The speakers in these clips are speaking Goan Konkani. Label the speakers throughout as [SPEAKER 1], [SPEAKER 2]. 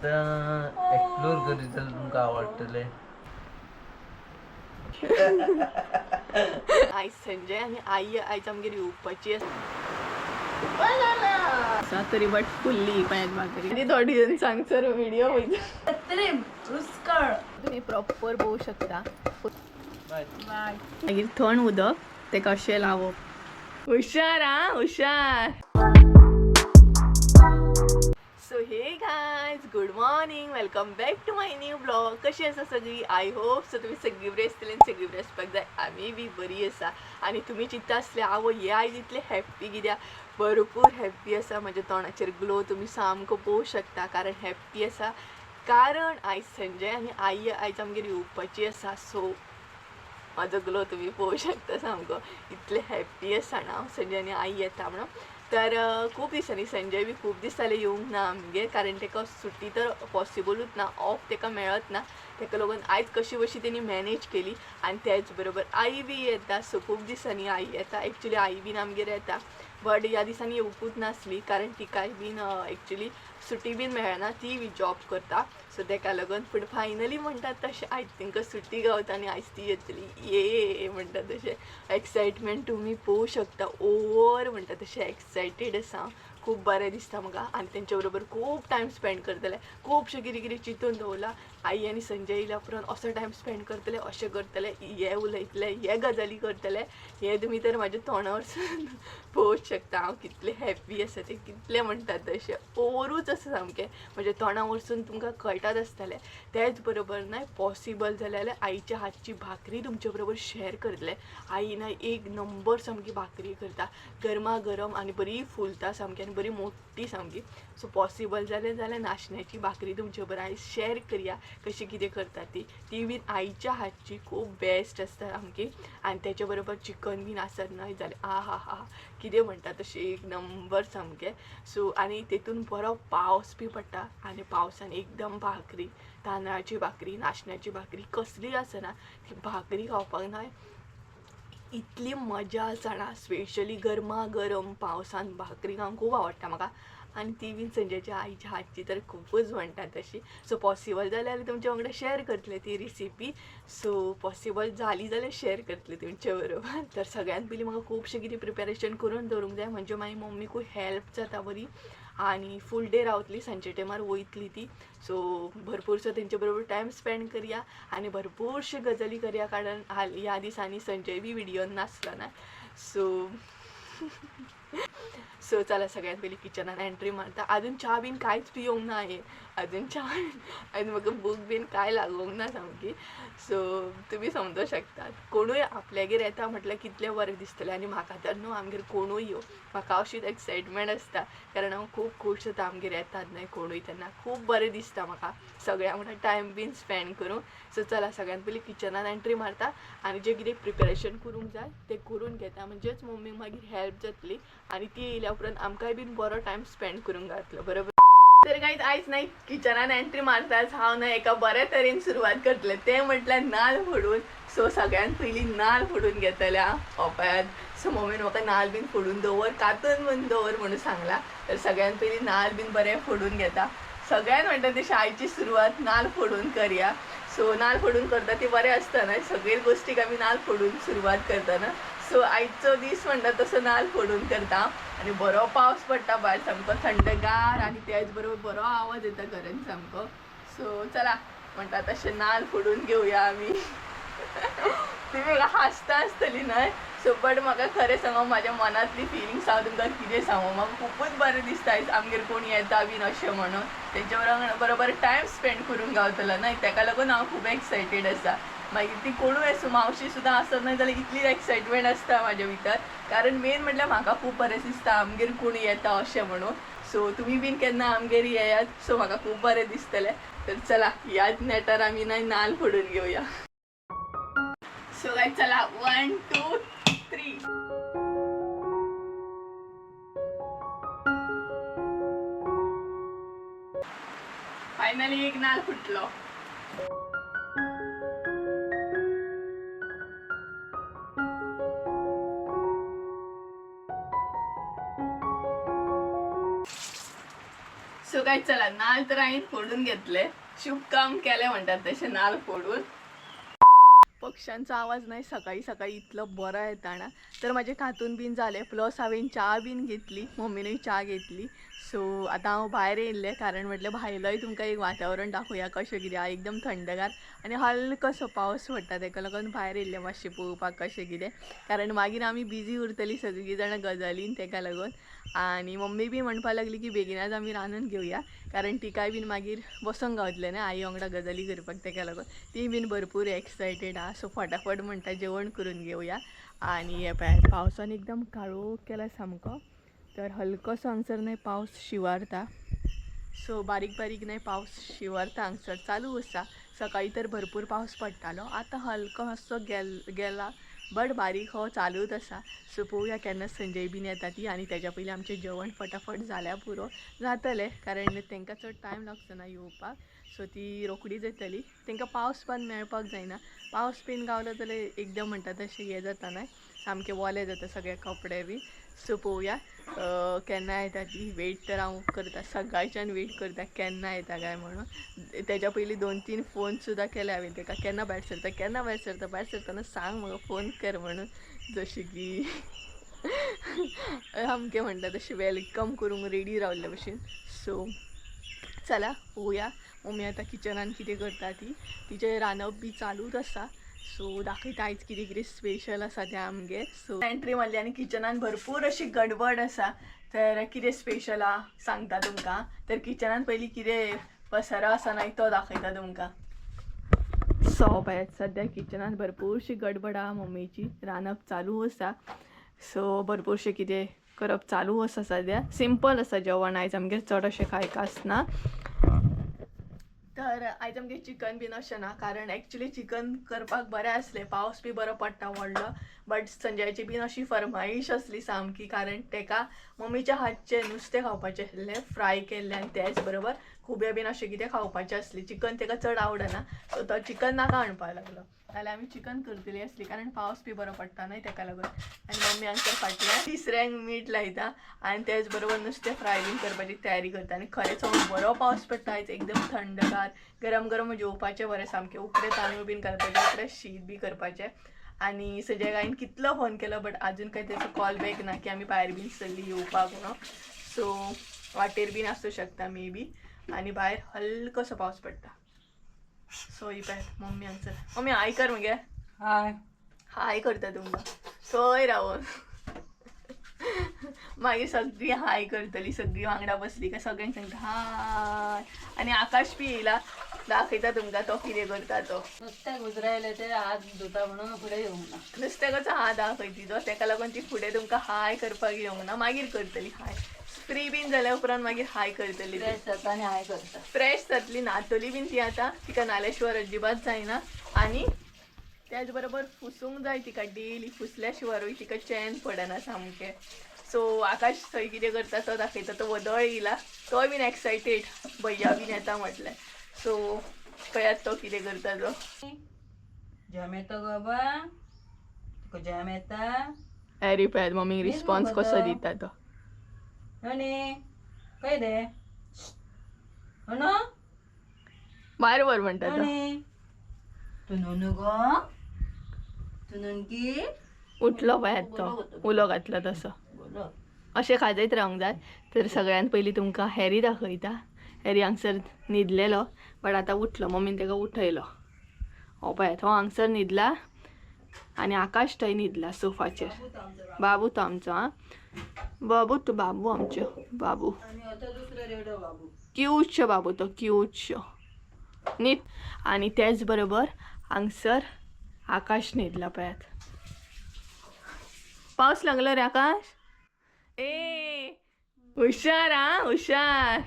[SPEAKER 1] आतां एक्सप्लोर करीत जाल्यार तुमकां आवडटलें.
[SPEAKER 2] आयज संजय आनी आई आयज आमगेर येवपाची आसा तरी बट फुल्ली पांयात भाकरी आनी थोडी जण सांगसर व्हिडिओ वयता. तुम्ही प्रॉपर पळोवंक शकता.
[SPEAKER 1] बाय.
[SPEAKER 2] मागीर थंड उदक तेका अशें लावप. हुशार आ हुशार. So hey guys, good morning, welcome back to my new blog. कशी आसा सगळी? I hope so तुमी सगळीं बरी आसतली आनी सगळीं बरी आसपाक जाय. आमी बी बरी आसा. आनी तुमी चिंत्ता आसले आवय हे आयज इतले हॅप्पी कित्याक? भरपूर हॅप्पी आसा. म्हज्या तोंडाचेर ग्लो तुमी सामको पळोवंक शकता, कारण हॅप्पी आसा कारण आयज संजय आनी आई आयज आमगेर येवपाची आसा. सो म्हाजो ग्लो तुमी पळोवंक शकता सामको इतले हॅप्पी आसा ना हांव संजय आनी आई येता म्हणून. तर खूब दिसांनी संजय बी खूब दीस जाले येवंक ना आमगेर, कारण तेका सुटी तर पॉसिबलूच ना, ऑफ तेका मेळत ना. तेका लागून आयज कशी बशी तेणी मॅनेज केली. आनी तेच बरोबर आई बी येता. सो खूब दिसांनी आई येता. एक्चुली I been आमगेर येता बट ह्या दिसांनी येवपूच नासली, कारण तिकाय बीन एक्चुली सुटी बीन मेळना, ती बी जॉब करता. सो तेका लागून पूण फायनली म्हणटात तशें आयज तांकां सुटी गावता आनी आयज ती येतली. ये म्हणटा तशें एक्सायटमेंट तुमी पळोवंक शकता, ओवर म्हणटा तशें एक्सायटेड आसा हांव. खूब बरें दिसता म्हाका आनी तेंच्या बरोबर खूब टायम स्पेंड करतलें. खुबशें कितें कितें चिंतून दवरलां. आई आनी संजय येयल्या उपरांत असो टायम स्पेंड करतले, अशें करतले, हे उलयतले, हे गजाली करतले. हे तुमी तर म्हाज्या तोंडावरसून पळोवंक शकता हांव कितलें हॅप्पी आसा तें, कितलें म्हणटात तशें ओवरूच आसा सामकें. म्हज्या तोंडा वरसून तुमकां कळटात आसतलें. तेच बरोबर न्हय पॉसिबल जालें जाल्यार आईच्या हातची भाकरी तुमच्या बरोबर शेअर करतलें. आई न्हय एक नंबर सामकी भाकरी करता, गरमा गरम आनी बरी फुलता सामकी आनी बरी मोटी सामकी. सो पॉसिबल जालें जाल्यार नाशण्याची भाकरी तुमचे बरोबर आयज शेअर करया कशी कितें करता ती. ती बीन आईच्या हातची खूब बेस्ट आसता सामकी. आनी तेच्या बरोबर चिकन बीन आसत न्हय जाल्यार आ हा हा कितें म्हणटा तशें एक नंबर सामकें. सो आनी तेतून बरो पावस बी पडटा आनी पावसान एकदम भाकरी, तांदळाची भाकरी, नाशण्याची भाकरी कसलीय आसना ती भाकरी खावपाक न्हय इतली मजा जाणा. स्पेशली गरमा गरम पावसान भाकरी खावंक खूब आवडटा म्हाका. आनी ती बीन संजयच्या आईच्या हातची तर खुबूच म्हणटा तशी. सो पॉसिबल जाल्यार तुमच्या वांगडा शेअर करतले ती रिसिपी. सो पॉसिबल जाली जाल्यार शेअर करतले तुमच्या बरोबर. तर सगळ्यांत पयलीं म्हाका खुबशें कितें प्रिपेरेशन करून दवरूंक जाय, म्हणजे मागीर मम्मीकूय हेल्प जाता बरी आनी फूल डे रावतली, सांजचे टायमार वयतली ती. सो भरपूरसो तेंचे बरोबर टायम स्पेंड करया आनी भरपूरश्यो गजाली करया, कारण हालीं ह्या दिसांनी संजय बी व्हिडियोन नासलो ना. सो सो चला सगळ्यात पयलीं किचनान एंट्री मारता. अजून च्या बीन कांयच पिवंक ना हांवें, अजून च्या आनी म्हाका भूक बीन कांय लागूंक ना सामकी. सो तुमी समजूंक शकतात कोणूय आपल्यागेर येता म्हटल्यार कितलें बरें दिसतलें. आनी म्हाका तर न्हू आमगेर कोणूय यो म्हाका अशीच एक्सायटमेंट आसता, कारण हांव खूब खूश जाता आमगेर येतात न्हय कोणूय तेन्ना खूब बरें दिसता म्हाका सगळ्यां वांगडा टायम बीन स्पेंड करूंक. सो चला सगळ्यांत पयलीं किचनान एंट्री मारता आनी जें कितें प्रिपेरेशन करूंक जाय तें करून घेता, म्हणजेच मम्मीक मागीर हेल्प जातली आनी ती येयल्या उपरांत आमकांय बीन बरो टायम स्पेंड करूंक गावतलो. बरोबर. तर कांयच आयज न्हय किचनान एंट्री मारताच हांव न्हय एका बऱ्या तरेन सुरवात करतलें, तें म्हटल्यार नाल फोडून. सो सगळ्यांत पयलीं नाल फोडून घेतलें आं ओपायात. सो मम्मीन म्हाका नाल बीन फोडून दवर, कातून बीन दवर म्हणून सांगलां. तर सगळ्यांत पयलीं नाल बीन बरें फोडून घेता. सगळ्यान म्हणटा तशी आयची सुरवात नाल फोडून करया. सो नाल फोडून करता ती बरें आसता न्हय, सगळे गोश्टीक आमी नाल फोडून सुरवात करतना. सो आयचो दीस म्हणटा तसो नाल फोडून करता. आनी बरो पावस पडटा भायर सामको थंडगार आनी त्याच बरोबर बरो आवाज येता घरान सामको. सो चला म्हणटा तशें नाल फोडून घेवया आमी. तुमी म्हाका हांसता आसतली न्हय. सो बट म्हाका खरें सांगू म्हाज्या मनांतली फिलिंग्स हांव तुमकां कितें सांगू, म्हाका खुबूच बरें दिसता आयज आमगेर कोण येता बीन अशें म्हणून तेंच्या बरोबर टायम स्पेंड करूंक गावतलो न्हय, तेका लागून हांव खूब एक्सायटेड आसा. मागीर ती कोणूय आसूं, मावशी सुद्दां आसत न्हय जाल्यार इतली एक्सायटमेंट आसता म्हाज्या भितर, कारण मेन म्हटल्यार म्हाका खूब बरें दिसता आमगेर कोण येता अशें म्हणून. सो तुमी बीन केन्ना आमगेर येयात, सो म्हाका खूब बरें दिसतलें. तर चला ह्याच नेटार आमी न्हय नाल फोडून घेवया. सो गायज चला 1 2 3. फायनली एक नाल फुटलो. सो काय काय चला नाल तर हांवें फोडून घेतले, शुभ काम केलें म्हणटात तशें नाल फोडून. पक्ष्यांचो आवाज नाही सकाळी सकाळी इतलो बरो येता ना. तर म्हाजें कांतून बीन जालें, प्लस हांवें च्या बीन घेतली, मम्मीनूय च्या घेतली. सो आतां हांव भायर येयल्लें कारण म्हटलें भायलोय तुमकां एक वातावरण दाखोवया कशें कितें आहा. एकदम थंडगार आनी हलकोसो पावस पडटा, तेका लागून भायर येयल्लें मातशें पळोवपाक कशें कितें, कारण मागीर आमी बिजी उरतलीं सगळीं जाणां गजालीन तेका लागून. आनी मम्मी बी म्हणपाक लागली की बेगिनाच आमी रांदून घेवया, कारण तिकाय बीन मागीर बसोंक गावतलें न्ही आई वांगडा गजाली करपाक, तेका लागून ती बीन भरपूर एक्सायटेड आहा. सो फटाफट म्हणटा जेवण करून घेवया. आनी हे पळय पावसान एकदम काळोख केला सामको, तर हलकोसो हांगसर न्हय पावस शिवारता. सो बारीक बारीक न्हय पावस शिवारता हांगसर चालू आसा. सकाळी तर भरपूर पावस पडटालो, आतां हलको मातसो गेला बट बारीक हो चालूच आसा. सो पळोवया केन्ना संजय बीन येता ती, आनी तेज्या पयलीं आमचें जेवण फटाफट जाल्यार पुरो जातलें, कारण तांकां चड टायम लागचो ना येवपाक. सो ती रोखडीच येतली, तांकां पावस पण मेळपाक जायना. पावस बीन गावलो जाल्यार एकदम म्हणटा तशें हें जाता न्हय, सामकें ओले जाता सगळे कपडे बी. सो पळोवया केन्ना येता ती. वेट तर हांव करता, सकाळच्यान वेट करता केन्ना येता काय म्हणून. तेज्या पयलीं 2-3 फोन सुद्दां केले हांवें ताका, केन्ना भायर सरता केन्ना भायर सरता, भायर सरतना सांग म्हाका फोन कर म्हणून, जशें की सामकें म्हणटा तशें welcome करूंक रेडी रावल्ले भशेन. सो चला पळोवया मम्मी आतां किचनान कितें करता ती. तिचें रांदप बी चालूच आसा. सो दाखयता आयज कितें कितें स्पेशल आसा तें आमगेर. सो एंट्री मारली आनी किचनान भरपूर अशी गडबड आसा, तर कितें स्पेशल आहा सांगता तुमकां. तर किचनान पयलीं कितें पसारो आसा न्हय तो दाखयता तुमकां. सो पळयात सद्या किचनान भरपूरशी गडबड आहा मम्मीची, रांदप चालू आसा. सो भरपूरशें कितें करप चालू आसा सद्या. सिंपल आसा जेवण आयज आमगेर, चड अशें कांय आसना. तर आयज आमगेर चिकन बीन अशें ना, कारण एक्चुली चिकन करपाक बरें आसलें, पावस बी बरो पडटा व्हडलो, बट संजयाची बीन अशी फरमाईश आसली सामकी, कारण तेका मम्मीच्या हातचें नुस्तें खावपाचें आसलें फ्राय केल्लें, आनी तेच बरोबर खुबे बीन अशें कितें खावपाचें आसलें. चिकन तेका चड आवडना, सो तो चिकन नाका म्हणपाक लागलो, नाल्यार आमी चिकन करतली आसली, कारण पावस बी बरो पडटा न्हय तेका लागून. आनी मम्मी हांगसर फाटल्यान तिसऱ्यांक मीठ लायता आनी तेच बरोबर नुस्तें फ्राय बीन करपाची तयारी करता. आनी खरेंच बरो पावस पडटा आयज, एकदम थंडगार, गरम गरम जेवपाचें बरें सामकें, उकडे तांदूळ बीन घालपाचें, उकडे शीत बी करपाचें. आनी संजय हांवें कितलो फोन केलो बट आजून काय तेचो कॉल बॅक ना की आमी भायर बीन सरली येवपाक म्हणून. सो वाटेर बीन आसूं शकता मे बी. आनी भायर हलकोसो पावस पडटा. सो ही पळय मम्मी हांगसर, मम्मी हाय कर मगे.
[SPEAKER 3] हाय
[SPEAKER 2] हाय करता तुमकां थंय रावन. मागीर सगळीं हाय करतली, सगळीं वांगडा बसली काय सगळ्यांक सांगता हाय. आनी आकाश बी येयला, दाखयता तुमकां तो कितें करता तो.
[SPEAKER 3] नुस्तें गुजरायलें ते हात धुता म्हणून फुडें येवंक ना.
[SPEAKER 2] नुस्त्याचो हात दाखयती तो, तेका लागून ती फुडें तुमकां हाय करपाक येवंक ना, मागीर करतली हाय. फ्री बीन जाल्या उपरांत मागीर हाय करतली.
[SPEAKER 3] फ्रेश जाता आनी हाय करता.
[SPEAKER 2] फ्रेश जातली, न्हातली बीन ती आतां, तिका न्हाल्या शिवाय अजिबात जायना. आनी त्याच बरोबर फुसूंक जाय तिका डेली, फुसल्या शिवारूय तिका चॅन पडना सामकें. सो आकाश थंय कितें करता तो दाखयता. तो वदळ येयला, तोय बीन एक्सायटेड भैया बीन येता म्हटलें. सो पळयात तो कितें करता तो.
[SPEAKER 3] जॅम येता गो बाबा, तुका जॅम येता?
[SPEAKER 2] अरे पळयात मम्मीक रिस्पॉन्स कसो दिता तो.
[SPEAKER 3] नोनी खंय रे? नोनो
[SPEAKER 2] भायर व्हर म्हणटा तो.
[SPEAKER 3] नोनी तूं नोनू गो, तूं नोनकी?
[SPEAKER 2] उठलो पळयात तो, उलो घातलो तसो. अशें खाजयत रावंक जाय. तर सगळ्यान पयलीं तुमकां हॅरी दाखयता. हॅरी हांगसर न्हिदलेलो बट आतां उठलो, मम्मीन ताका उठयलो. हो पळयात हो हांगसर न्हिदला आनी आकाश थंय न्हिदला सोफाचेर. बाबू तो आमचो, आं बाबू तो, बाबू आमचो बाबू, क्यूटशो बाबू तो, क्यूटशो न्हीद. आनी तेच बरोबर हांगसर आकाश न्हिदला पळयात. पावस लागलो रे आकाश? ए हुशार आं, हुशार,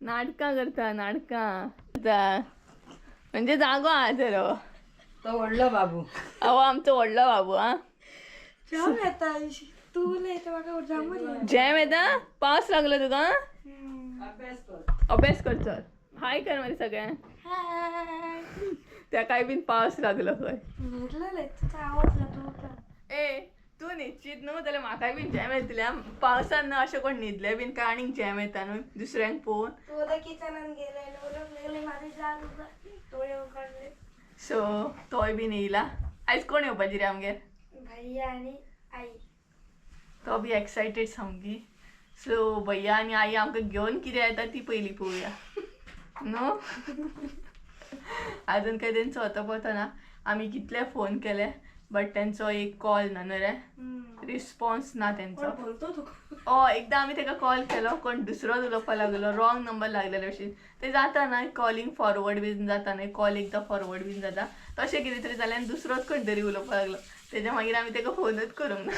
[SPEAKER 2] नाटकां करता, नाटकां म्हणजे जागो आहा तर हो.
[SPEAKER 3] तो व्हडलो बाबू.
[SPEAKER 2] अहो आमचो व्हडलो बाबू. आं
[SPEAKER 4] जाम येता तूं उलयता म्हाका जामूच.
[SPEAKER 2] जॅम येता? पावस लागलो तुका?
[SPEAKER 3] अभ्यास कर,
[SPEAKER 2] अभ्यास कर, चल हाय कर मरे सगळ्यांक.
[SPEAKER 4] हाय.
[SPEAKER 2] तेकाय बीन पावस लागलो खंय.
[SPEAKER 4] न्हिदलेले तुजो आवाज जाता.
[SPEAKER 2] ए तूं न्हिदशीत न्हू जाल्यार म्हाकाय बीन जॅम येतले. पावसान न्हू अशें कोण न्हिदले बीन काय आनीक जॅम येता न्हू दुसऱ्यांक पळोवन.
[SPEAKER 4] तू आता किचनात गेले आणि उलोवंक लागले, माझे जाग उघडली, डोळे उघडले.
[SPEAKER 2] सो तोय बीन येयला. आयज कोण येवपाची रे आमगेर?
[SPEAKER 4] भैया आणि आई.
[SPEAKER 2] तो बी एक्सायटेड सामकी. सो भैया आनी आई आमकां घेवन कितें येता ती पयलीं पळोवया न्हू. आजून काय तेंचो अतो पतो ना. आमी कितले फोन केले बट तेंचो एक कॉल ना न्हू रे, रिस्पॉन्स ना तेंचो.
[SPEAKER 4] कोण बोलतो तुका?
[SPEAKER 2] ओ एकदां आमी ताका कॉल केलो, कोण दुसरोच उलोवपाक लागलो, रॉंग नंबर लागलेले भशेन ते जाता ना. कॉलिंग फॉरवर्ड बीन जाता न्हय, कॉल एकदां फॉरवर्ड बीन जाता तशें कितें तरी जालें आनी दुसरोच कोण तरी उलोवपाक लागलो. तेज्या मागीर आमी ताका फोनूच करूंक ना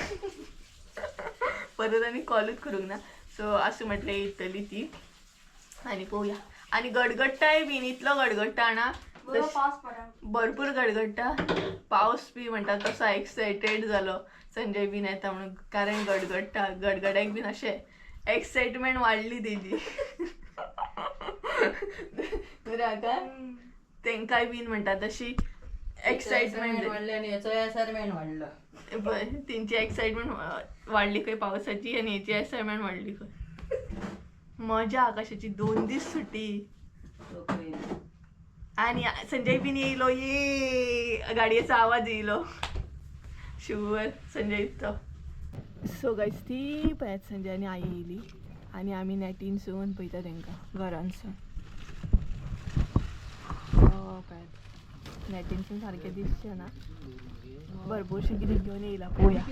[SPEAKER 2] परत, आनी कॉलूच करूंक ना. सो आसूं म्हटलें, येतली ती आनी पळोवया. आनी गडगडटाय बीन इतलो गडगडटा ना.
[SPEAKER 4] बरो पावस पडा.
[SPEAKER 2] भरपूर गडगडटा. पावस बी म्हणटा तसो एक्सायटेड जालो संजय बीन येता म्हणून, कारण गडगडटा गडगड्याक बीन अशें एक्सायटमेंट वाडली तेजी. बरें आतां तेंकाय बीन म्हणटा तशी एक्सायटमेंट
[SPEAKER 3] वाडलें आनी हेचो एसायनमेंट वाडलो.
[SPEAKER 2] बरें, तेंची एक्सायटमेंट वाडली खंय पावसाची, आनी हेची एक्सायटमेंट वाडली खंय. मजा आकाशाची 2 दीस सुटी. आनी संजय बीन येयलो, ये गाडयेचो आवाज येयलो शुवर संजय तो. सो गायज ती पळयात संजय आनी आई येयली आनी आमी नेटीनसून पळयता तेंकां घरानसून. पळयात नेटीनसून सारकें दिसचें ना, भरपूरशें कितें घेवन येयला पळोवया.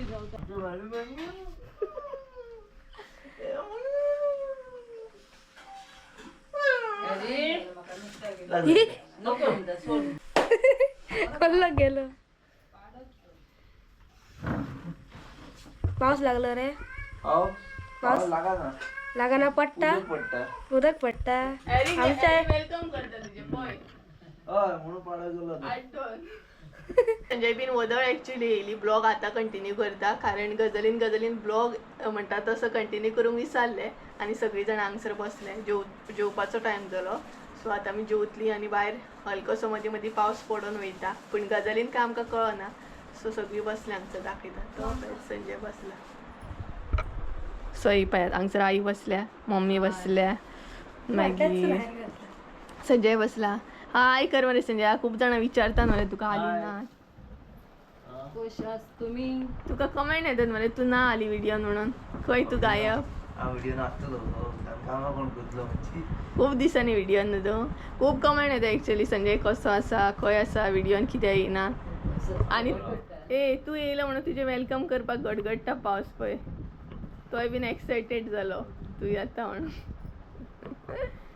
[SPEAKER 3] नको म्हणटा सोड.
[SPEAKER 4] कोल्ला गेलो. पाऊस लागलो रे.
[SPEAKER 1] पावस लागा ना.
[SPEAKER 4] लागना पडटा.
[SPEAKER 1] उदक पडटा.
[SPEAKER 4] उदक पडटा. आमच्या
[SPEAKER 2] welcome करता तुजें पळय.
[SPEAKER 1] हय म्हणून पाडा गेलो तो.
[SPEAKER 2] आठवण. संजय बीन वदळ एक्चुली येयली. ब्लॉग आतां कंटिन्यू करता कारण गजलीन गजलीन ब्लॉग म्हणटा तसो कंटिन्यू करूंक विसरले आनी सगळीं जाणां हांगसर बसले. जेवपाचो टायम जालो. सो आतां आमी जेवतली आनी भायर हलकोसो मदीं मदीं पावस पडोन वयता पूण गजालीन काय आमकां कळना. सो सगळीं बसले हांगसर दाखयता. तो पळय संजय बसला. सो ही पळयात हांगसर आई बसल्या, मम्मी बसल्या, मागीर संजय बसला. हाय कर मरे संजय, खूप जाणां विचारता मरे तुका आली ना.
[SPEAKER 3] खुश आस तुमी?
[SPEAKER 2] तुका कमेंट येतात मरे तूं ना आली व्हिडियोन म्हणून, खंय तूं गायब.
[SPEAKER 1] हांव व्हिडियो नासतलो कामां कोण करतलो म्हणजे.
[SPEAKER 2] खूब दिसांनी व्हिडियोन न्हू तूं. खूब कमेंट येता एक्चुली संजय कसो आसा, खंय आसा, व्हिडियोन कित्याक येयना. आनी ए तूं येयलो म्हणून तुजें welcome करपाक गडगडटा पावस पळय. तोय बीन एक्सायटेड जालो तूं येता म्हणून.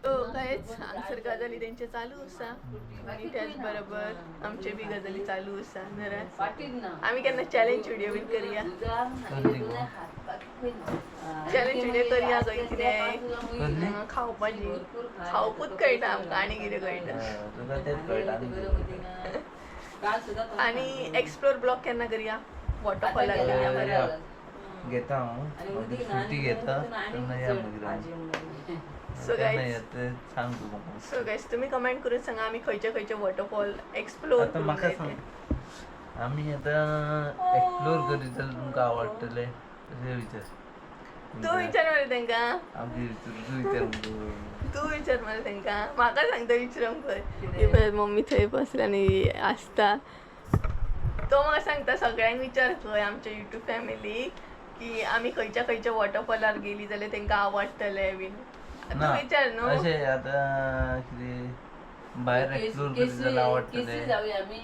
[SPEAKER 2] कांयच हांगसर गजाली तेंचे चालू आसा आनी त्याच बरोबर आमचे बी गजाली चालू आसा न्हय. आमी केन्ना चॅलेंज व्हिडियो बीन करया, चॅलेंज व्हिडियो करया खंय कितें खावपाची. खावपूच कळटा आमकां आनी कितें कळटा.
[SPEAKER 1] तुका तेच कळटा आनी कितें.
[SPEAKER 2] आनी एक्सप्लोर ब्लॉग केन्ना करया, वॉटरफॉलार करया मरे.
[SPEAKER 1] घेता हांव मागीर सुटी घेता तेन्ना या मागीर आमी.
[SPEAKER 2] सो
[SPEAKER 1] केन्ना
[SPEAKER 2] गायज
[SPEAKER 1] येता ते सांग तूं म्हाका.
[SPEAKER 2] सो गायज तुमी कमेंट करून सांगा आमी खंयचे खंयचे वॉटरफॉल एक्सप्लोर
[SPEAKER 1] आतां म्हाका सांग, आमी आतां एक्सप्लोर करीत जाल्यार तुमकां आवडटलें अशें विचार.
[SPEAKER 2] तूं विचार मरे तेंकां.
[SPEAKER 1] आमचे विचार तूं विचार मरे.
[SPEAKER 2] तूं विचार मरे तेंकां, म्हाका सांगता विचारूंक खंय. ही पळय मम्मी थंय बसल्या आनी आसता. तो म्हाका सांगता सगळ्यांक विचार खंय आमच्या युट्यूब फॅमिलीक की आमी खंयच्या खंयच्या वॉटरफॉलार गेली जाल्यार तेंकां आवडटलें बीन. तूं
[SPEAKER 1] ना
[SPEAKER 2] विचार न्हू.
[SPEAKER 1] अशें आतां कितें भायर एक्सप्लोर करीत जाल्यार आवडटलें.
[SPEAKER 3] जावया आमी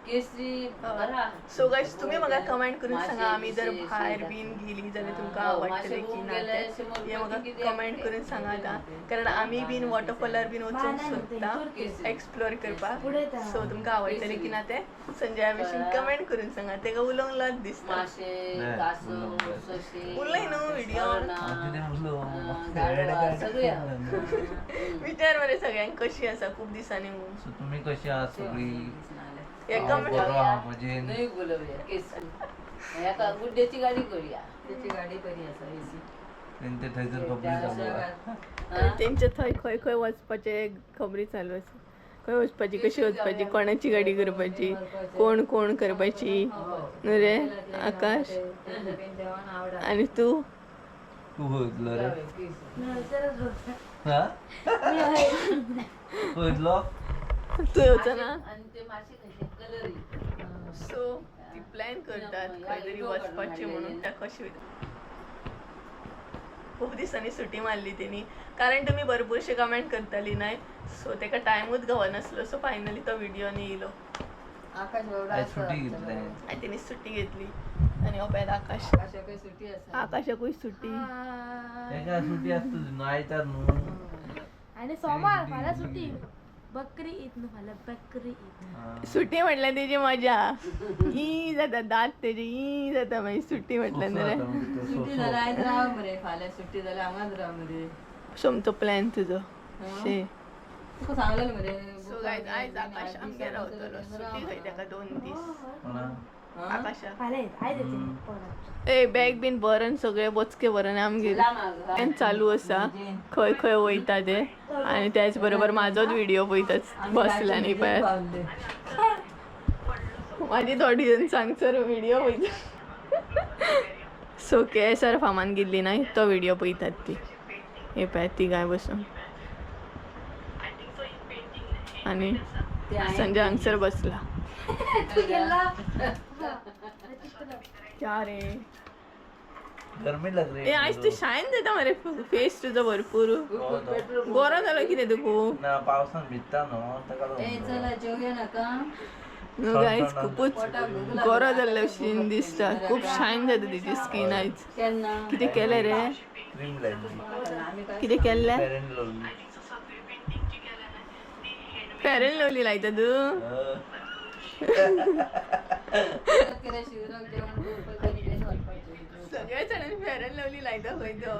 [SPEAKER 3] केसरी बरा.
[SPEAKER 2] सो गायज तुमी म्हाका कमेंट करून सांगा आमी जर भायर बीन गेली जाल्यार तुमकां आवडटलें की ना तें, हें म्हाका कमेंट करून सांगा आतां, कारण आमी बीन वॉटरफॉलार बीन वचूंक सोदता एक्सप्लोर करपाक. सो तुमकां आवडटलें की ना तें संजया भशेन कमेंट करून सांगा. तेका उलोवंक लज दिसता.
[SPEAKER 3] माशे कासव सशे
[SPEAKER 2] उलय न्हू व्हिडियो.
[SPEAKER 3] सगळे.
[SPEAKER 2] विचार मरे सगळ्यांक कशी आसा खूब दिसांनी म्हणून.
[SPEAKER 1] सो तुमी कशी आहात सगळी?
[SPEAKER 2] हे
[SPEAKER 1] हांव
[SPEAKER 2] कमेंट
[SPEAKER 1] बरो आहा मजेन.
[SPEAKER 3] न्हय बोलोवया केसरी हेका गुड्ड्याची गाडी करूया. त्याची गाडी बरी आसा एसी.
[SPEAKER 1] तेंचे थंयसर खबरी चालू आहा.
[SPEAKER 2] तेंचे थंय खंय खंय वचपाचें खबरी चालू आसा. खंय वचपाची, कशी वचपाची, कोणाची गाडी करपाची, कोण कोण करपाची. न्हू रे आकाश? आणि तू
[SPEAKER 1] तू खंय वयतलो रे?
[SPEAKER 4] मी
[SPEAKER 1] हा, खंय वयतलो?
[SPEAKER 2] तू येवचो ना?
[SPEAKER 3] आणि ते मासे कसे कलरी.
[SPEAKER 2] सो ती प्लॅन करतात खंय तरी वचपाची म्हणून. त्या कशी वयता. खूप दिसांनी सुटी मारली तेणी, कारण तुमी भरपूरशे कमेंट करताली नाय. सो तेका टायमूच गावनासलो. सो फायनली तो व्हिडिओ न्ही येयलो.
[SPEAKER 3] आकाश बाबडा.
[SPEAKER 1] आयज सुटी घेतली.
[SPEAKER 2] आनी तेणी सुटी घेतली आनी हो पळयात आकाश.
[SPEAKER 3] आकाशाकय सुटी आसा.
[SPEAKER 2] आकाशाकूय सुटी.
[SPEAKER 1] तेका सुटी आसता न्हू, आयतार न्हू.
[SPEAKER 4] आणि सोमार फाल्यां सुटी, बकरी ईद न्हू फाल्यां, बकरी ईद.
[SPEAKER 1] हा.
[SPEAKER 2] सुटी म्हटल्यार तेजी मजा ई जाता, दांत तेजे ई जाता मागीर सुटी म्हटल्यार न्हू रे.
[SPEAKER 1] सोंसो जाता मागीर तो,
[SPEAKER 3] सुटी
[SPEAKER 1] सोंसो.
[SPEAKER 3] जाल्यार आयज राव मरे, फाल्यां सुटी जाल्यार हांगाच राव मरे.
[SPEAKER 2] सोमतो प्लॅन तुजो शे.
[SPEAKER 3] तुका सांगलें मरे.
[SPEAKER 2] सो गायज, आयज आकाश आमगेर रावतलो. सुटी खंय तेका 2 दीस.
[SPEAKER 1] कोणा?
[SPEAKER 2] आकाशा.
[SPEAKER 4] फाल्यां ईद, आयज येतली परत.
[SPEAKER 2] ए बॅग बीन भरून सगळे बोचके भरून आमगेर. प्लॅन चालू आसा खंय खंय वयता ते. आनी त्याच बरोबर म्हाजोच व्हिडिओ पळयतात बसला न्ही पळयात. माझी थोडी जण सांगसर व्हिडिओ पळयता. सो केएसआर फामान गेल्ली ना तो व्हिडिओ पळयतात ती. हे पळयात तिगांय बसून आनी संजय हांगसर बसला.
[SPEAKER 4] तू गेला.
[SPEAKER 2] क्या रे?
[SPEAKER 1] गरमी लग रही
[SPEAKER 2] ए, आयज तू शायन जाता मरे, फेस तुजो भरपूर. गोरो जालो कितें तूं खूब?
[SPEAKER 1] ना, पावसान भिजता न्हू ताका
[SPEAKER 3] ए
[SPEAKER 1] लागून.
[SPEAKER 3] चला, जेवया नाका?
[SPEAKER 2] न्हू गायज, खुपूच गोरो जाल्ले भशेन दिसता. खूब शायन जाता तिची स्कीन आयज.
[SPEAKER 3] केन्ना?
[SPEAKER 2] कितें केलें रे?
[SPEAKER 1] क्रीम लायली.
[SPEAKER 3] आमी काय?
[SPEAKER 2] कितें केल्लें?
[SPEAKER 1] Fair and lovely.
[SPEAKER 2] Fair and lovely लायता तूं?
[SPEAKER 3] कितें शिवराक जेवण करपाक कितें घालपाचें?
[SPEAKER 2] सगळे जाणांनी फेअर अँड लवली लायता खंय तो.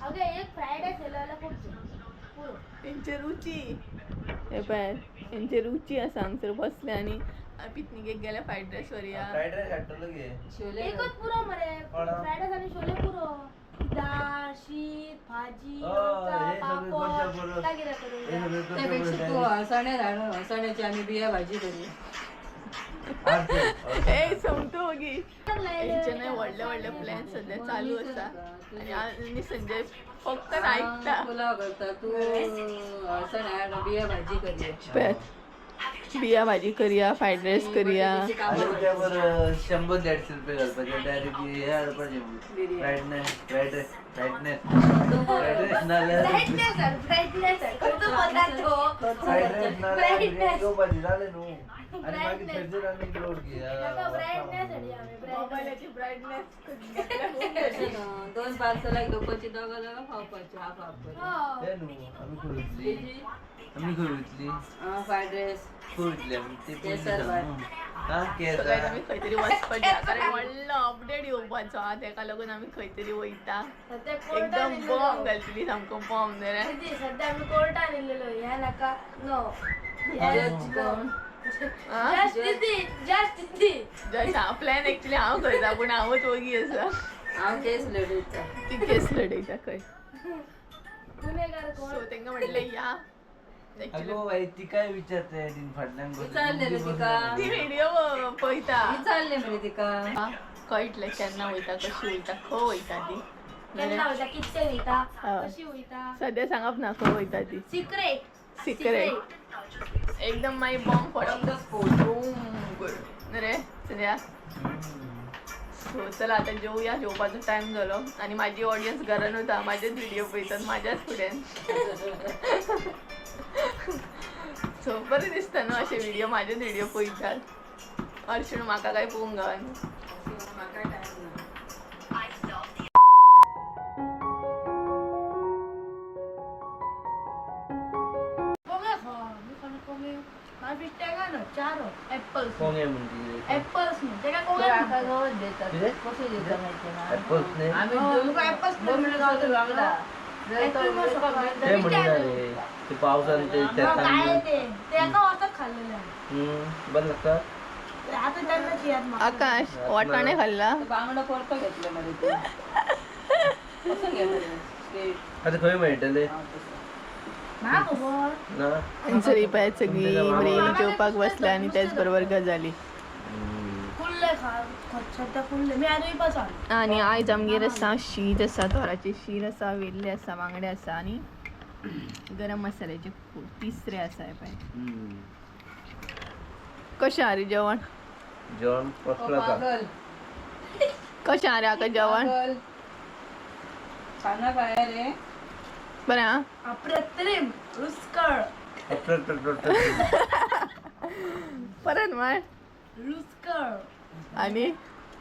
[SPEAKER 4] अगे, एक फ्रायड रायस येयलो जाल्यार खूब पुरो.
[SPEAKER 2] तेंचे रुची हे पळय, तेंचे रुची आसा हांगसर बसले आनी पिकनिकेक गेल्या फ्रायड रायस व्हरया.
[SPEAKER 1] फ्रायड रायस हाडटलो गे.
[SPEAKER 3] शोले.
[SPEAKER 4] एकच पुरो मरे.
[SPEAKER 1] कोणा?
[SPEAKER 4] फ्रायड रायस आनी शोले पुरो. दाळ, शीत, भाजी,
[SPEAKER 1] हय,
[SPEAKER 4] लोणचं,
[SPEAKER 1] हे सगळें
[SPEAKER 4] पापड,
[SPEAKER 1] करच्या बरोबर.
[SPEAKER 4] काय कितें करूं?
[SPEAKER 1] हे सगळें करच्या
[SPEAKER 3] त्यापेक्षा
[SPEAKER 1] बरोबर.
[SPEAKER 3] तू हळसाणे धाड, हळसाण्याची आम्ही बिया भाजी करूया.
[SPEAKER 2] ए सोमतो वगी. तेंचे न्हय व्हडले व्हडले प्लॅन सध्या चालू आसा आनी आनी संजय फक्त आयकता.
[SPEAKER 3] पुलाव करता तू, हळसाणे हाड, बिया भाजी करूया.
[SPEAKER 2] पळयात, बिया भाजी करया, फ्रायड रायस करया.
[SPEAKER 1] आनी त्या बरं 100-150 रुपये घालपाचे, डायरेक्ट हे हाडपाचे, फ्रायड नाही, फ्रायड रायस, फ्रायडनेस, फ्रायड रायस नाल्यार
[SPEAKER 4] फ्रायड रायस खंयचो पदार्थ हो?
[SPEAKER 1] फ्रायड रायस नाल्यार बिर्याणी घेवपाची, जालें न्हू. आनी मागीर थंयसर आनी लोड
[SPEAKER 4] ताका ब्रायटनेस हाडया आमी, ब्रायटनेस.
[SPEAKER 2] मोबायलाची ब्रायटनेस.
[SPEAKER 3] दोन पार्सलाक घेवपाची, दोगां दोगां खावपाची, हाफ हाफ करून.
[SPEAKER 4] हो.
[SPEAKER 1] ते न्हू, आमी खंय वयतली, आमी खंय वयतली?
[SPEAKER 3] Fried rice.
[SPEAKER 1] खंय वयतली आमी ते पयलीं
[SPEAKER 3] केसर
[SPEAKER 1] सांग न्हू. हा,
[SPEAKER 2] सगळ्यात
[SPEAKER 1] केसर.
[SPEAKER 2] आमी खंय तरी वचपाचें, कारण व्हडलो अपडेट येवपाचो आहा, तेका लागून आमी खंय तरी वयता.
[SPEAKER 4] सध्या कोर्टान
[SPEAKER 2] एकदम
[SPEAKER 4] येयलेलो.
[SPEAKER 2] बॉम्ब घालतली, सामको बॉम्ब रे.
[SPEAKER 4] दीदी, सध्या आमी कोर्टान येयलेलो. ह्या नाका नो.
[SPEAKER 3] जज कोण?
[SPEAKER 4] जस्ट दीदी, जस्ट दीदी.
[SPEAKER 2] प्लॅन एक्चुली हांव करता, पूण हांवूच वगी आसा.
[SPEAKER 3] हांव केस लढयता.
[SPEAKER 2] ती केस लढयता खंय.
[SPEAKER 4] गुन्हेगार कोण?
[SPEAKER 2] सो तांकां म्हटलें या एक्चुली.
[SPEAKER 1] अगो बाई, ती काय विचारते तीन फाटल्यान बसून.
[SPEAKER 3] विचारलेलं तिका.
[SPEAKER 2] ती व्हिडिओ पळयता.
[SPEAKER 3] विचारले मरे तिका.
[SPEAKER 2] कळटलें केन्ना वयता, कशी वयता, खंय वयता ती.
[SPEAKER 4] केन्ना वयता, कितके वयता,
[SPEAKER 2] हय.
[SPEAKER 4] कशी वयता.
[SPEAKER 2] सध्या सांगप ना खंय वयता ती.
[SPEAKER 4] सिक्रेट.
[SPEAKER 2] सिक्रेट. एकदम मागीर बॉम्ब
[SPEAKER 3] ऑन
[SPEAKER 2] पडप
[SPEAKER 3] the spot.
[SPEAKER 2] Good रे सध्या. सो चला, आता जेवया, जेवपाचो टायम जालो. आनी माझी ऑडियन्स घरान वता, माझेच व्हिडिओ पळयतात माझ्याच फुड्यान. सो बरें दिसता न्हू अशे व्हिडिओ, माझेच व्हिडिओ पळयतात. अर्शण म्हाका काय पळोवंक गावना.
[SPEAKER 3] म्हाका टायम ना.
[SPEAKER 4] कोंगे खो, मी कोण कोंगे? म्हाका फिश न्हू चार एप्पल्स.
[SPEAKER 1] कोंगे म्हणटी?
[SPEAKER 4] एप्पल्स न्हू, तेका कोंगे
[SPEAKER 3] आका
[SPEAKER 4] म्हणटा.
[SPEAKER 3] गवत देतात.
[SPEAKER 1] कितें?
[SPEAKER 3] कशें दिता माहिती ना?
[SPEAKER 1] ऍपल्स न्ही?
[SPEAKER 3] आमी
[SPEAKER 4] हो, तुका apples
[SPEAKER 3] बोंबील गावता बांगडा.
[SPEAKER 4] Apple मस्त.
[SPEAKER 1] ते म्हणटा रे ते पावसान ते
[SPEAKER 4] काय
[SPEAKER 1] शेतान.
[SPEAKER 4] ते ते एका वर्सात खाल्लेले.
[SPEAKER 1] बरें लागता.
[SPEAKER 4] आता त्यांनाच याद म्हाका.
[SPEAKER 2] आकाश वाटाणे खाल्ला.
[SPEAKER 3] बांगडो परतो घेतले मरे तूं. कसो घेतले? स्ट्रेट.
[SPEAKER 1] आतां खंय मेळटले?
[SPEAKER 3] हा, तसं.
[SPEAKER 4] म्हाका खबर
[SPEAKER 1] ना.
[SPEAKER 2] हांगसर ही पळयात सगळी बरी जेवपाक बसल्या आनी त्याच बरोबर गजाली.
[SPEAKER 4] कुल्ले खा, सद्या कुल्ले मी आनी पास.
[SPEAKER 2] आनी आयज आमगेर आसा शीत आसा, तोराचें शीत आसा, वेल्ले आसा, बांगडे आसा आनी गरम मसाल्याचे तिसरे आसा हे पळय. कशें आहा रे जेवण?
[SPEAKER 1] जेवण कसलो आसा?
[SPEAKER 3] पागल.
[SPEAKER 2] कशें आहा रे आका जेवण?
[SPEAKER 3] पागल. खाना खाया रे.
[SPEAKER 2] बरें आं.
[SPEAKER 4] अप्रतिम, रुचकळ.
[SPEAKER 2] परत म्हण.
[SPEAKER 4] रुचकळ.
[SPEAKER 2] आनी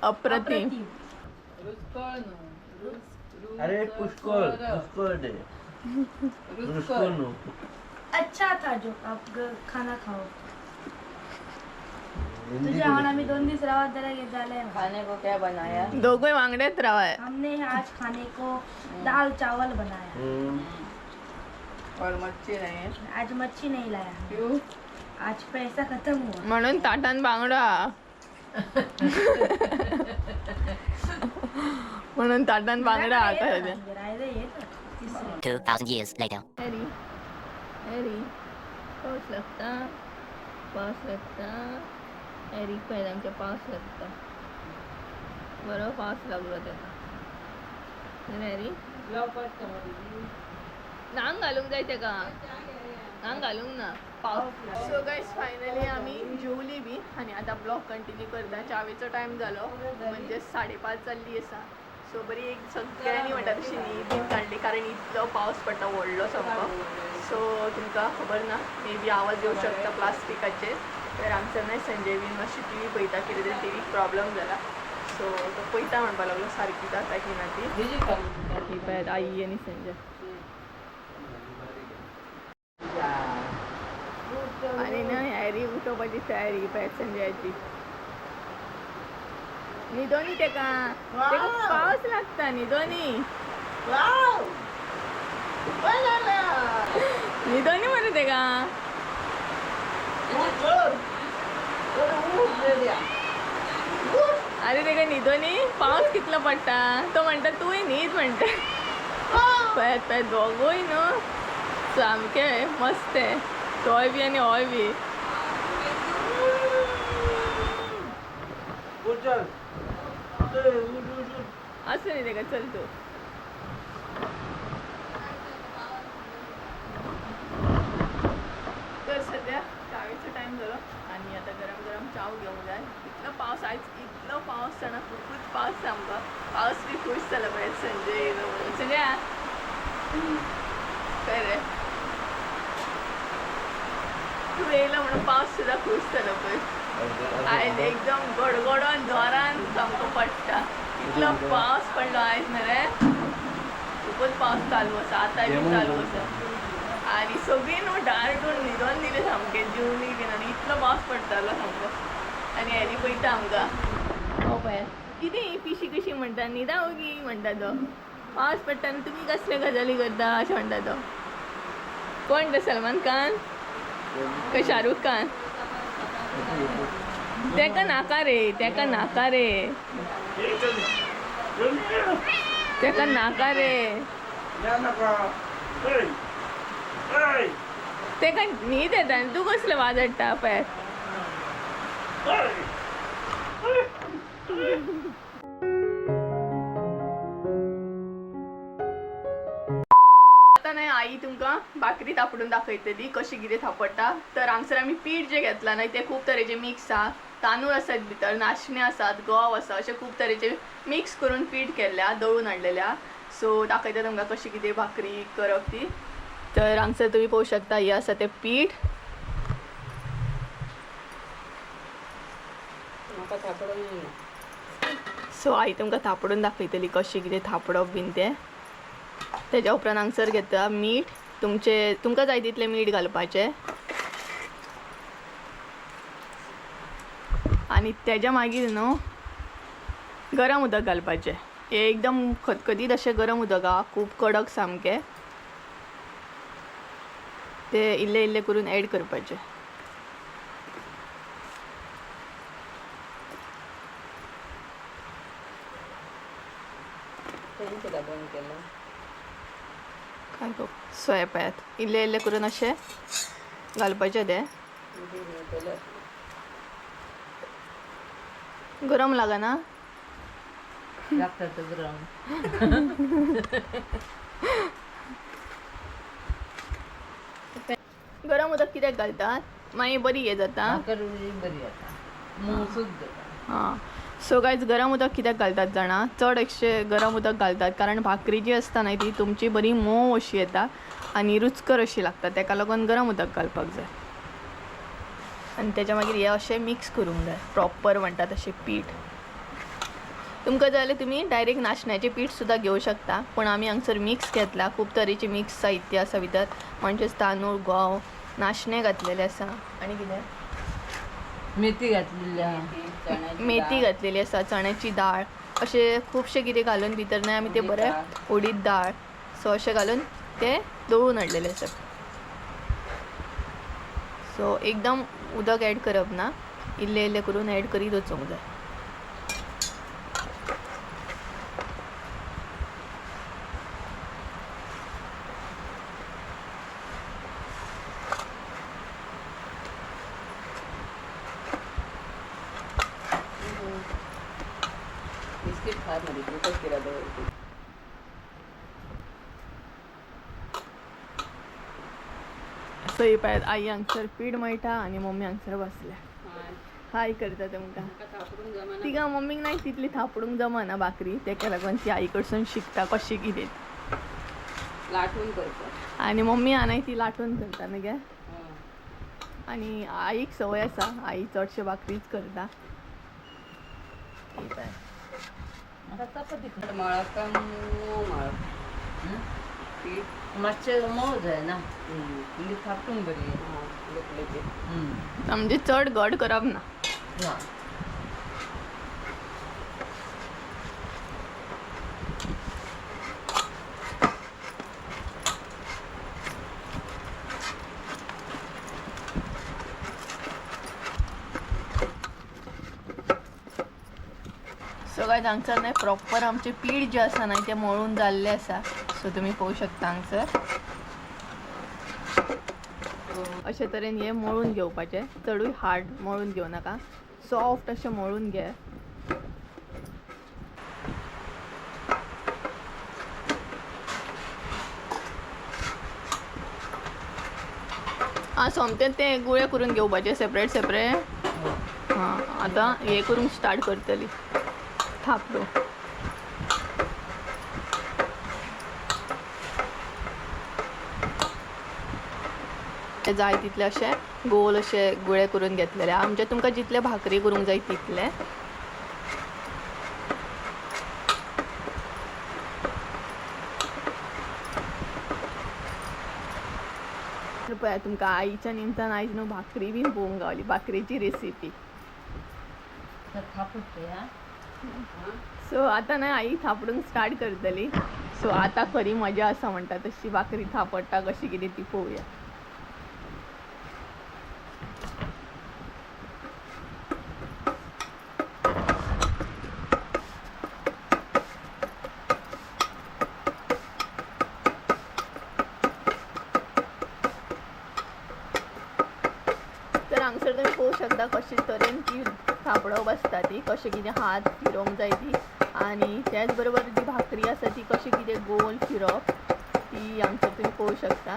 [SPEAKER 2] अप्रतिम.
[SPEAKER 3] रुचकळ न्हू.
[SPEAKER 1] अरे पुष्कळ पुष्कळ ते.
[SPEAKER 3] रुचकळ.
[SPEAKER 1] न्हू.
[SPEAKER 4] अच्छा था जो आप खाना खाओ.
[SPEAKER 1] हिंदी.
[SPEAKER 4] तुझ्या हांवें आमी 2 दीस रावत जाल्यार कितें जालें?
[SPEAKER 3] खाने को क्या बनाया?
[SPEAKER 2] दोगूय वांगडेच रावाय.
[SPEAKER 4] हमने आज खाने को दाल चावल बनाया.
[SPEAKER 3] और मच्छी नहीं है?
[SPEAKER 4] आज मच्छी नहीं लाया.
[SPEAKER 3] क्यों?
[SPEAKER 4] आज पैसा खत्म हुआ.
[SPEAKER 2] म्हणून ताटान बांगडो आहा. म्हणून ताटान बांगडो आहा सद्या.
[SPEAKER 4] रायले येत तिसरे.
[SPEAKER 5] 2,000 years later.
[SPEAKER 2] Harry, Harry, पावस लागता, पावस लागता. हॅरीक पळय, आमच्या पावस लागता. बरो पावस लागलो तेका. हॅरी, न्हांग घालूंक जाय तेका, न्हांग घालूंक ना पावस. सो गायज, फायनली आमी जेवली बी आनी आतां ब्लॉग कंटिन्यू करता. च्यावेचो टायम जालो, म्हणजे 5:30 जाल्ली आसा. सो बरी एक सगळ्यांनी म्हणटा तशी न्हीद बीन काडली, कारण इतलो पावस पडटा व्हडलो सामको. सो तुमकां खबर ना, मे बी आवाज येवं शकता प्लास्टिकाचेर. तर आमचो न्हय संजय बीन मातशी टी व्ही पळयता. कितें तरी टी व्हीक प्रॉब्लम जाला, सो तो पळयता म्हणपाक लागलो सारकी जाता की ना ती. ही पळयात आई आनी संजय. आनी न्हय हॅरी उठोवपाची तयारी पळयात संजयाची. न्हिदोनी तेका, तेका पावस लागता. न्हिदोनी, न्हिदोनी मरे तेका. अरे तेका न्हिदोनी, पावस कितलो पडटा. तो म्हणटा तूंय न्हीद म्हणटा. पळयात पळयात, दोगूय न्हू सामके मस्त, तोय बी आनी होय बी.
[SPEAKER 1] उठ, चल. चल, उठ उठ उठ.
[SPEAKER 2] असं न्ही तेका, चल तूं. तर सध्या चावेचो टायम जालो आनी आतां गरम गरम चाव घेवंक जाय. इतलो पावस आयज, इतलो पावस जाणा, खुबूच पावस सामको. पावस बी खूश जालो पळय संजय येयलो म्हणून. संजय, खंय रे तूं? येयलो म्हणून पावस सुद्दां खूश जालो पळय. आयज एकदम गडगडोन जोरान सामको पडटा. इतलो पावस पडलो आयज न्हय रे, खूबच पावस चालू आसा, आतांय बी चालू आसा. आनी सगळीं न्हू डार्टून न्हिदोन दिले सामके, जेवली बीन आनी इतलो पावस पडटालो सामको. आनी हॅरी पळयता आमकां. हो पळय, कितें ही पिशी कशी म्हणटा, न्हिदा ओगी म्हणटा तो. पावस पडटा आनी तुमी कसले गजाली करता अशें म्हणटा तो. कोण तो, सलमान खान काय शाहरुख खान? तेका नाका रे, तेका नाका रे, तेका नाका रे. तेका न्हीद येता आनी तूं कसलें वाजडटा पळय. आतां न्हय आई तुमकां भाकरी थापडून दाखयतली कशी कितें थापडटा. तर हांगसर आमी पीठ जें घेतलां न्हय तें खूब तरेचें मिक्स आहा. तांदूळ आसात भितर, नाशणे आसात, गंव आसा, अशें खूब तरेचे मिक्स करून पीठ केल्लें आहा, दळून हाडलेलें आहा. सो दाखयता तुमकां कशी कितें भाकरी करप ती. तर हांगसर तुमी पळोवंक शकता, हें आसा तें पीठ.
[SPEAKER 3] म्हाका थापडून येयना.
[SPEAKER 2] सो आई तुमकां थापडून दाखयतली कशें कितें थापडप बीन तें. तेज्या उपरांत हांगसर घेता मीठ, तुमचे तुमकां जाय तितलें मीठ घालपाचें. आनी तेज्या मागीर न्हू गरम उदक घालपाचें. हें एकदम खतखतीत अशें गरम उदक आहा, खूब कडक सामकें. ते इल्लें इल्लें करून एड करपाचें.
[SPEAKER 3] तेणी कित्याक बंद केलें?
[SPEAKER 2] काय सो हे पळयात इल्ले इल्ले करून अशें घालपाचें तें. गरम लागना?
[SPEAKER 3] लागता तो गरम.
[SPEAKER 2] गरम उदक कित्याक घालतात? मागीर बरी हें जाता.
[SPEAKER 3] भाकर बरी जाता, मोवसूद जाता.
[SPEAKER 2] हां सो गायज गरम उदक कित्याक घालतात जाणा? चड अशें गरम उदक घालतात कारण भाकरी जी आसता न्हय ती तुमची बरी मोव अशी येता आनी रुचकर अशी लागता. तेका लागून गरम उदक घालपाक जाय. आनी तेच्या मागीर हें अशें मिक्स करूंक जाय प्रॉपर म्हणटा तशें पीठ. तुमकां जाय जाल्यार तुमी डायरेक्ट नाशण्याचें पीठ सुद्दां घेवं शकता, पूण आमी हांगसर मिक्स घेतला. खूब तरेचे मिक्स साहित्य आसा भितर, म्हणजेच तांदूळ, गंव, नाशणें घातलेलें आसा आनी कितें
[SPEAKER 3] मेथी घातलेली आहा,
[SPEAKER 2] मेथी घातलेली आसा, चण्याची दाळ, अशें खुबशें कितें घालून भितर न्हय आमी तें बरें उडीद दाळ सो अशें घालून तें दळून हाडलेलें आसा. सो एकदम उदक एड करप ना, इल्लें इल्लें करून एड करीत वचूंक जाय.
[SPEAKER 3] बिस्किट खा मरे फुकट केला दवरते.
[SPEAKER 2] सो ही पळयात आई हांगसर पीठ मळटा आनी मम्मी हांगसर बसल्या हाय करता तुमकां. तिका मम्मीक नाही तितली थापडूंक जमना भाकरी, तेका लागून ती आई कडसून शिकता कशी कितें
[SPEAKER 3] लाटून करता.
[SPEAKER 2] आनी मम्मी आनी ती लाटून करता न्ही गे. आनी आईक संवय आसा, आई चडशे भाकरीच करता.
[SPEAKER 3] मातशें मोव जाय ना म्हणजे थापटून बरी.
[SPEAKER 2] म्हणजे चड घट करप ना. सो गायज हांगसर न्हय प्रॉपर आमचें पीठ जें आसा न्हय तें मळून जाल्लें आसा. सो तुमी पळोवंक शकता हांगसर अशे तरेन हें मळून घेवपाचें. चडूय हार्ड मळून घेवं नाका, सॉफ्ट अशें मळून घे. आं सोमतें तें गुळे करून घेवपाचे सेपरेट सेपरेट. हां आतां हें करूंक स्टार्ट करतली थापडो. जाय तितले अशे गोल अशे गुळे करून घेतलेले. म्हणजे तुमकां जितले भाकरी करूंक जाय तितले. पळया तुमकां आईच्या निमतान आयज न्हू भाकरी बीन पळोवंक गावली, भाकरीची रेसिपी. सो आतां न्हय आई थापडूंक स्टार्ट करतली. सो आतां खरी मजा आसा म्हणटा तशी भाकरी थापडटा कशी कितें ती पळोवया. तर हांगसर तुमी पळोवंक शकता कशे तरेन ती थापडो बसता, ती कशें कितें हात फिरोवंक जाय ती, आनी त्याच बरोबर जी भाकरी आसा ती कशें कितें गोल फिरोवप ती हांगसर तुमी पळोवंक शकता.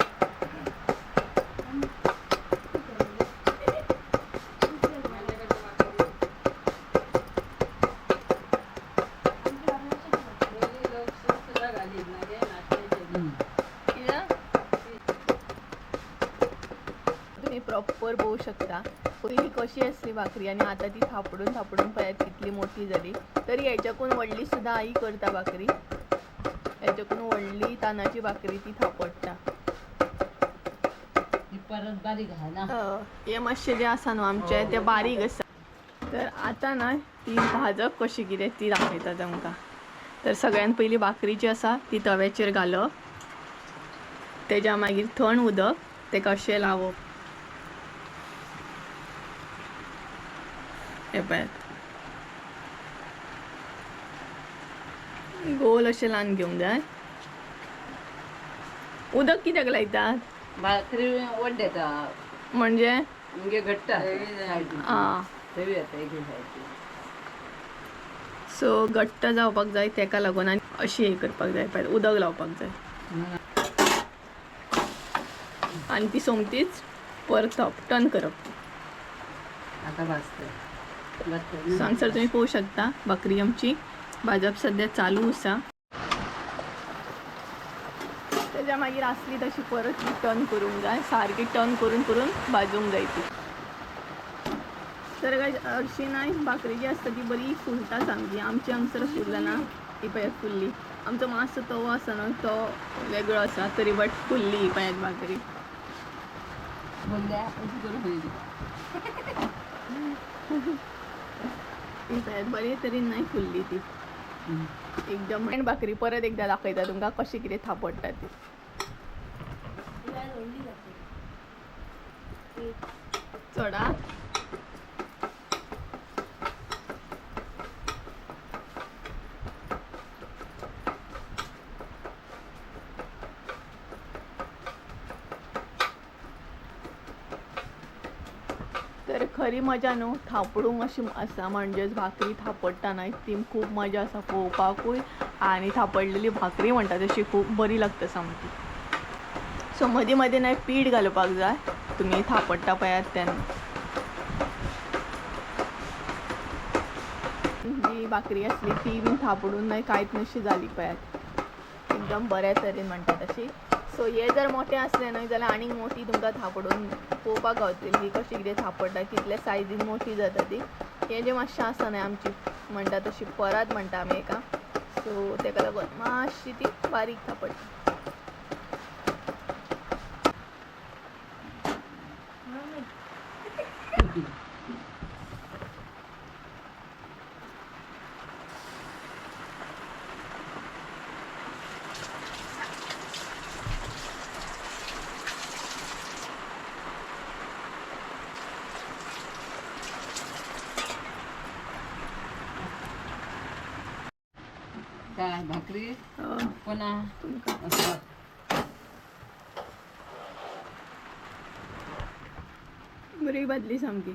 [SPEAKER 2] तुम्ही प्रॉपर पळोवंक शकता पयलीं कशी आसली भाकरी आनी आतां ती थापडून थापडून पळयात कितली मोठी जाली. तरी हेच्याकून व्हडली सुद्दां आई करता भाकरी, हेच्याकून व्हडली तांदळाची भाकरी ती थापडटा.
[SPEAKER 3] परत बारीक आहा ना
[SPEAKER 2] हें मातशें जें आसा न्हू आमचें तें बारीक आसा. तर आतां न्हय ती भाजप कशी कितें ती दाखयता तुमकां. तर सगळ्यान पयलीं भाकरी जी आसा ती तव्याचेर घालप, तेज्या मागीर थंड उदक तेका अशें लावप. हें पळयात गोल अशें लावन घेवंक जाय. उदक कित्याक लायतात?
[SPEAKER 3] भाकरी ओड येता.
[SPEAKER 2] म्हणजे
[SPEAKER 3] म्हणजे घट्ट.
[SPEAKER 2] आ
[SPEAKER 3] धवी येता एक सायडीन.
[SPEAKER 2] सो घट्ट जावपाक जाय तेका लागून आनी अशी हें करपाक जाय पळय, उदक लावपाक जाय आनी ती सोमतीच परतप, टर्न करप.
[SPEAKER 3] आता भाजतंय.
[SPEAKER 2] सो हांगसर तुमी पळोवंक शकता भाकरी आमची भाजप सद्या चालू आसा. तेज्या मागीर आसली तशी परत ती टर्न करूंक जाय, सारकी टर्न करून करून भाजूंक जाय ती. तर काय हरशीं नाय भाकरी जी आसता ती बरी फुलता सामकी. आमची हांगसर फुलना ती पळयात फुल्ली. आमचो मातसो तवो आसा न्हू तो वेगळो आसा तरी बट फुल्ली ही पळयात भाकरी.
[SPEAKER 3] बोलल्या अशी करून खंय.
[SPEAKER 2] ती पळयात बरे तरेन नाय फुल्ली ती एकदम. आनी भाकरी परत एकदा दाखयता तुमकां कशें कितें थापडटा ती. चड आ. तर खरी मजा न्हू थापडूंक अशी आसा, म्हणजेच भाकरी थापडटा न्हय ती खूब मजा आसा पळोवपाकूय आनी थापडलेली भाकरी म्हणटा तशी खूब बरी लागता सामकी. सो मदीं मदीं न्हय पीठ घालपाक जाय तुमी थापडटा पळयात तेन्ना. जी भाकरी आसली ती बीन थापडून न्हय कांयच नशी जाली पळयात, एकदम बऱ्या तरेन म्हणटा तशी. सो हे जर मोठे आसले न्हय जाल्यार आनीक मोठी तुमकां थापडून पळोवपाक गावतली की कशी कितें थापडटा, कितल्या सायजीन मोठी जाता ती. हे जे मातशें आसा न्हय आमची म्हणटा तशी परात म्हणटा आमी एका, सो तेका लागून मातशी ती बारीक थापडटा.
[SPEAKER 3] काय भाकरी पुन्हा
[SPEAKER 2] तुमकां
[SPEAKER 3] असं.
[SPEAKER 2] बरी भाजली सामकी.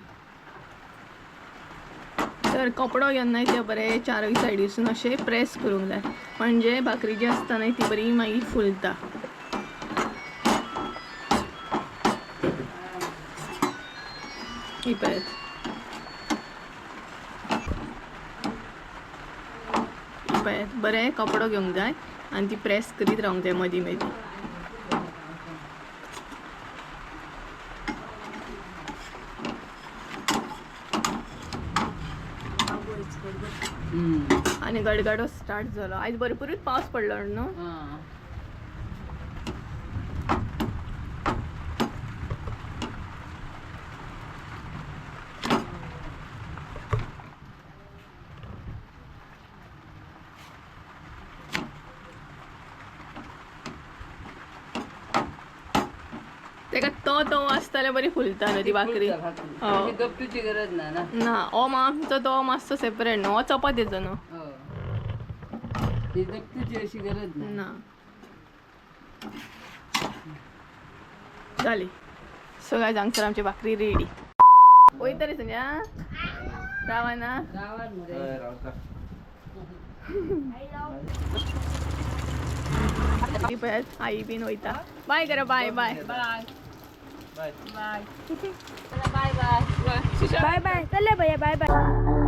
[SPEAKER 2] तर कपडो घेवन न्हय ते बरे चारूय सायडीसून अशें प्रेस करूंक जाय, म्हणजे भाकरी जी आसता न्हय ती बरी मागीर फुलता. ही पळयात ही पळयात बरें कपडो घेवंक जाय आनी ती प्रेस करीत रावंक जाय मदीं मदीं. आनी गडगडो स्टार्ट जालो. आयज भरपुरूच पावस पडलो न्हू. तेका तो तो आसता जाल्यार बरी फुलता न्हू ती भाकरी.
[SPEAKER 3] भाकरी गपटूची गरज ना ना.
[SPEAKER 2] ना हो आमचो तो मातसो सेपरेट न्हू, हो चपातीचो न्हू.
[SPEAKER 3] ती गपटूची अशी गरज ना.
[SPEAKER 2] ना जाली. सो गायज हांगसर आमची भाकरी रेडी. वयता रे संजय रावा ना.
[SPEAKER 3] गावात मरे.
[SPEAKER 1] रावता.
[SPEAKER 2] ती पळयात आई बीन वयता. बाय करा, bye bye
[SPEAKER 3] bye
[SPEAKER 1] bye.
[SPEAKER 3] Bye bye bye.
[SPEAKER 4] Bye bye, चले भैया, बाय बाय.